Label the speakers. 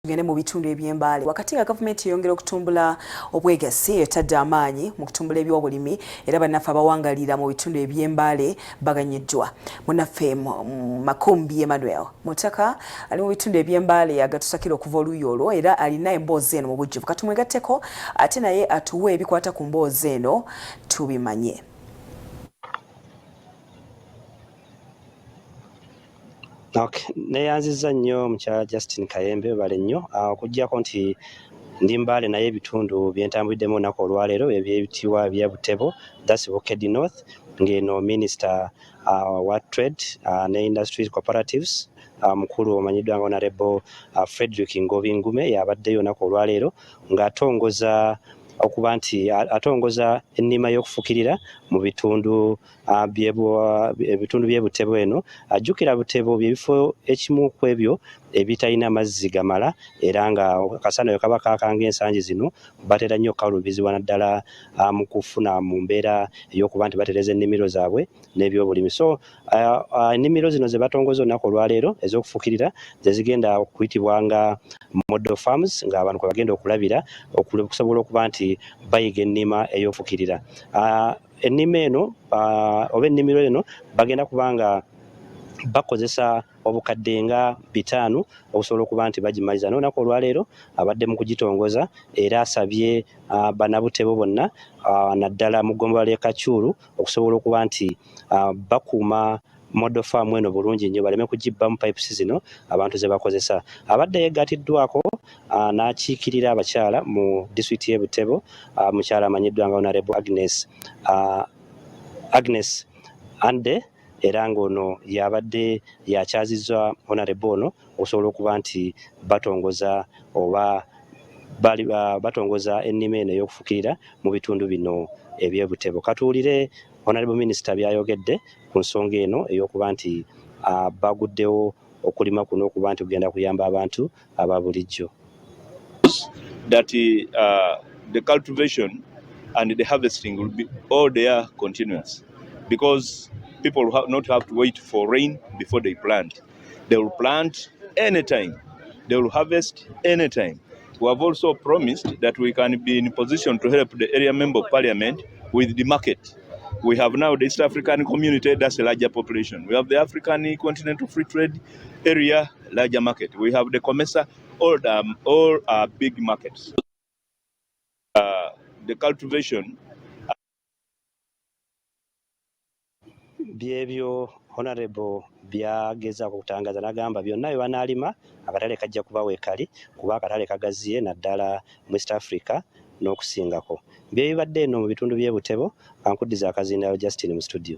Speaker 1: Tugende mu bitundu eby'Embaale. Wakati nga gavumenti eyongera okutumbula obwegassi, etadde amaanyi mu kutumbula ebyobulimi, era bannaffe abawangalira mu bitundu eby'Embaale baganyiddwa. Munnaffe Makumbi Emmanuel Mutaka ali mu bitundu eby'Embaale agatusakira okuva oluuyi olwo, era alina emboozi eno mu bujjuvu. Katumwegatteko ate naye atuwe ebikwata ku mboozi eno tubimanye.
Speaker 2: Okay. Neyanzizza nnyo mukyala Justin Kayembe, bale nnyo okuggyako nti ndi Mbale, naye ebitundu byentambuliddemu olunaku olwaleero ebyebitibwa bya Butebo, that's Bukedi North, ng'eno minisita wa trade ne industry cooperatives mukulu omanyiddwa nga Honorable Frederick Ngobi Ngume yabaddeyo olunaku olwaleero ng'atongoza okuba nti atongoza ennima y'okufukirira mu bitundu ebitundu by'e Butebo eno. Ajjukira Butebo byebifo ekimu ku ebyo ebitalina mazzi gamala, era nga akasana we kaba kaakanga ensangi zino batera nnyo okukalubizibwa, naddala mu kufuna mu mbeera ey'okuba nti batereza ennimiro zaabwe n'ebyobulimi. So ennimiro zino ze batongoza olunaku olwaleero ez'okufukirira ze zigenda okuyitibwa nga model farms, ng'abantu kwe bagenda okulabira okusobola okuba nti bayiga ennima ey'okufukirira. Ennima eno oba ennimiro eno bagenda kubanga bakozesa obukadde nga 500 okusobola okuba nti bagimaliza. N'olunaku olwaleero abadde mu kugitongoza era asabye bannabutebo bonna, naddala mu ggombolola ly'e Kacyuru, okusobola okuba nti bakuuma model farm eno bulungi nnyo, baleme kugibbamu pipes zino abantu ze bakozesa. Abadde yeegatiddwako n'akiikirira abakyala mu disitulikiti y'e Butebo, mukyala amanyiddwa nga Honorable Agnes Ande, era ng'ono yabadde yakyazizzwa Honorable ono okusobola okuba nti batongoza oba bali batongoza ennima eno ey'okufukirira mu bitundu bino eby'e Butebo. Katuwulire Honorable Minister byayogedde ku nsonga eno ey'okuba nti baguddewo okulima kuno okuba nti kugenda kuyamba abantu aba bulijjo.
Speaker 3: That the cultivation and the harvesting will be all there continuous, because people will not have to wait for rain before they plant. They will plant anytime. They will harvest anytime. We have also promised that we can be in position to help the area member of parliament with the market. We have now the East African Community, that's a larger population. We have the African Continental Free Trade Area, larger market. We have the COMESA, all are big markets. The cultivation
Speaker 2: Byebyo Honorable byagezaako okutangaza, n'agamba byonna bye banaalima akatale kajja kuba weekali, kuba akatale kagaziye naddala mu East Africa n'okusingako. Byebibadde eno mu bitundu by'e Butebo. Kankuddiza akazindaalo Justin mu studio.